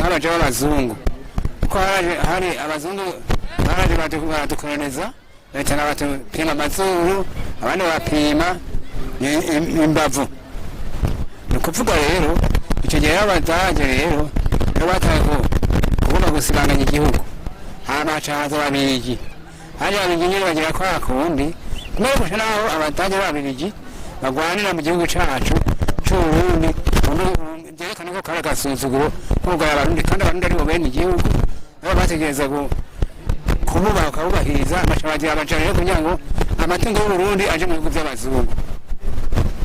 nk'abaja b'abazungu, kuko hari abazungu baraje baradukoloniza, bahita batupima amazuru, abandi bapima imbavu. Ni ukuvuga rero icyo gihe abadage rero nibo batangiye kugomba gusibanganya igihugu. Hama haca haza Ababirigi. Haje Ababirigi nyene bagira kwa kundi kumwe, gusa naho Abadage b'Ababirigi bagwanira mu gihugu cacu c'Uburundi, byerekana ko kari agasuzuguro kugaya Abarundi, kandi Abarundi aribo bene igihugu, nabo bategereza kububaha, bakabubahiriza. Baca bagira abaja rero kugira ngo amatungo y'Uburundi aje mu bihugu vy'abazungu.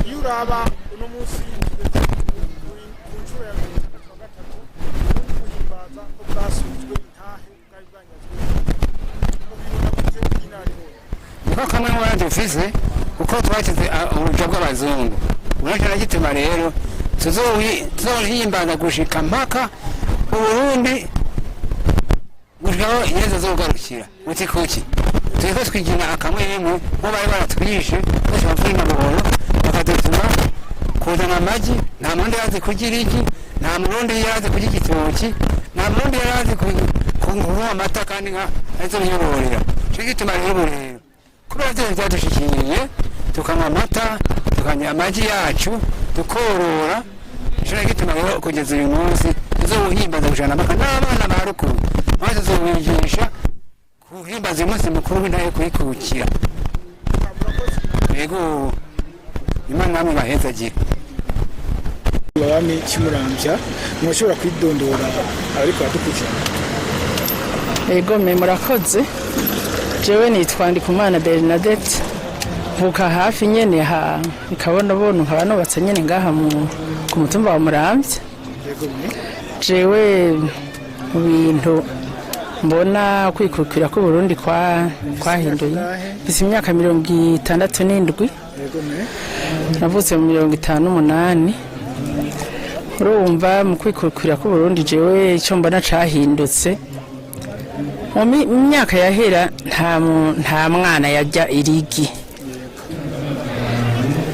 Iyo uraba uno munsi tugeze ku nshuro ya 63 Uburundi buhimbaza ko bwasubijwe intahe bwari bwanyazwe, mubibona gute nk'inararibonye? Niko kamwe mu bandi dufise, kuko twakize ubuja bw'abazungu. Uracyo gituma rero tuzohimbaza gushika mpaka Uburundi gushikaho inyenzi zogarukira. Uti kuki? Turiko twigina akamwemwe bo bari baratwishe bose, bapfuye buhoro, bakadutuma kuzana amagi. Nta Murundi yarazi kurya irigi, nta Murundi yarazi kurya igitoki, nta Murundi yarazi kunywa amata, kandi nka arizo biyororera. Ico gituma rero ubu rero, kubera vyose vyadushikiriye, tukanywa amata, tukanywa amagi yacu, tukorora. Ico gituma rero kugeza uyu munsi tuzowuhimbaza gushana amaka n'abana ba rukuru, maze tuzobigisha kuhimbaza uyu munsi mukuru w'intare yo kwikukira. Yego, Imana namwe bahezagire. Abami Kimuramvya, mwashobora kwidondora ariko baradukurikirana? Ego me, murakoze. Jewe nitwa Ndikumana Bernadette, mvuka hafi nyene ha ikabonabono, nkaba nubatse nyene ngaha ku mutumba wa Muramvya. Yego me. Jewe mu bintu mbona kwikukira k'Uburundi kwahinduye, mfise imyaka 67. Yego me. Navutse mu 58. Urumva, mu kwikukira k'Uburundi, jewe icyo mbona cahindutse, mu myaka yahera nta mwana yarya irigi,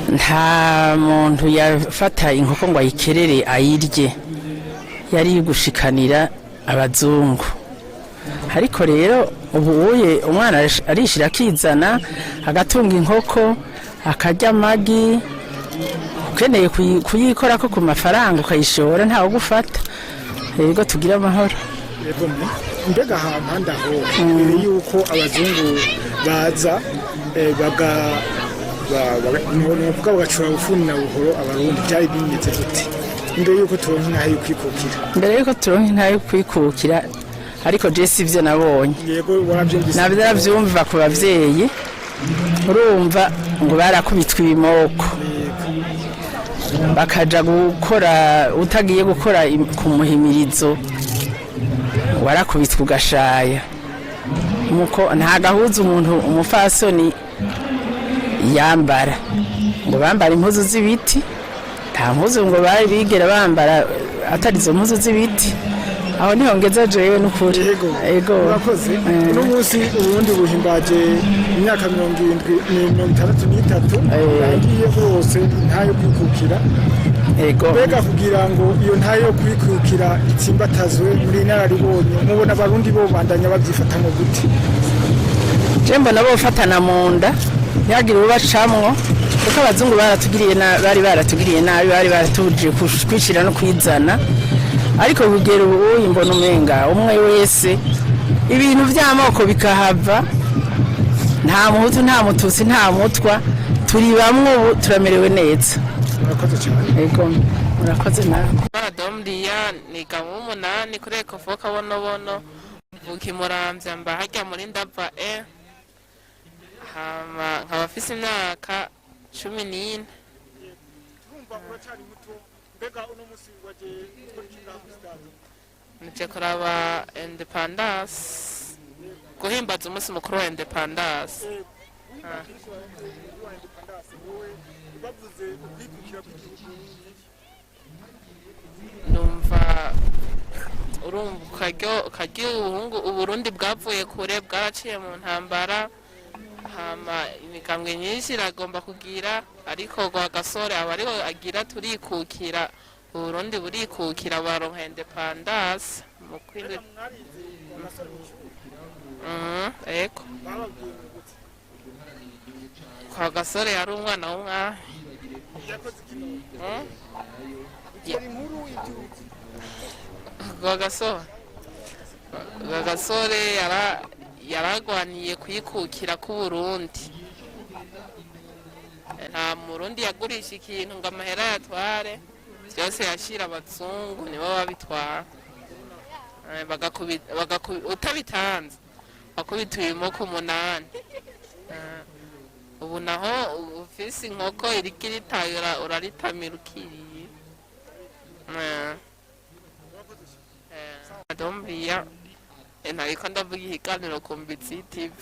nta muntu yafata inkoko ngo ayikerere ayirye, yari gushikanira abazungu. Ariko rero ubu uye umwana arishira akizana, agatunga inkoko, akarya amagi. Ukeneye kuyikorako ku mafaranga, ukayishora, ntawe gufata. Yego, tugira amahoro. Yego me. Mbega ahantu aho mbere yuko abazungu baza, baga novuga bagacura bufuni na buhoro Abarundi, byari bimeze gute mbere yuko turonka intahe yo kwikukira? Mbere yuko turonka intahe yo kwikukira, ariko je sivyo nabonye. Yego, warabyumvise? Nabyo navyumva ku bavyeyi. Urumva ngo barakubitwa ibimoko, bakaja gukora. Utagiye gukora ku muhimirizo warakubitwa ugashaya. Muko nta gahuza umuntu umufasoni yambara, ngo bambara impuzu z'ibiti. Nta mpuzu ngo bari bigera bambara atari izo mpuzu z'ibiti. Aho niho ngeza jewe n'ukuri. Yego. Yego. Murakoze. Uno munsi Uburundi buhimbaje imyaka 70, 63 irangiye bose intahe yo kwikukira. Yego. Mbega kugira ngo iyo ntahe yo kwikukira itsimbatazwe, muri inararibonye mubona Abarundi bo bandanya babyifatamo gute? Je mbona bofatana mu nda, ntihagire ubacamwo, kuko abazungu baratugiriye bari baratugiriye nabi, bari baratubujije kwishira no kwizana. Ariko kugera ubu uyu mbona umenga umwe wese ibintu vy'amoko bikahava. Nta Muhutu, nta Mututsi, nta Mutwa, turi bamwe. Ubu turamerewe neza. Murakoze cyane. Yego, murakoze nawe. Domriya, niga mu w'umunani kuri ECOFO Kabonobono, mvuka imuramvya, mba harya muri ndava e, hama nkaba mfise imyaka 14. Urumva uracyari muto. Mbega uno munsi waje gukora iki ngaha kuri stade? Nije kuraba indépendance, guhimbaza umunsi mukuru wa indépendance. Wa indépendance, wowe bavuze ukwikukira kw'igihugu? Numva, urumva ukaryo ubuhungu Uburundi bwavuye kure, bwaraciye mu ntambara, hama imigambwe myinshi iragomba kugira, ariko Rwagasore aba ariho agira turikukira. Uburundi burikukira, baronka indépendance mu kwindwi. Mbega mwarize agasore mu ishuri? Ego. Bababwiye ngo gute? Kwa Gasore yari umwana w'umwami. Yakoze ikintu? Mm. Ukora inkuru ibyutse. Kwa Gasore yaragwaniye kwikukira k'Uburundi. Nta Murundi yagurisha ikintu ngo amahera yatware, byose yashira abazungu, nibo babitwara. Utabitanze bakubita ibimoko 8. Ubu naho ufise inkoko iriko iritaye, uraritamira ukiriye. Dombiya, ntariko ndavuga ikiganiro ku Mbitsi TV.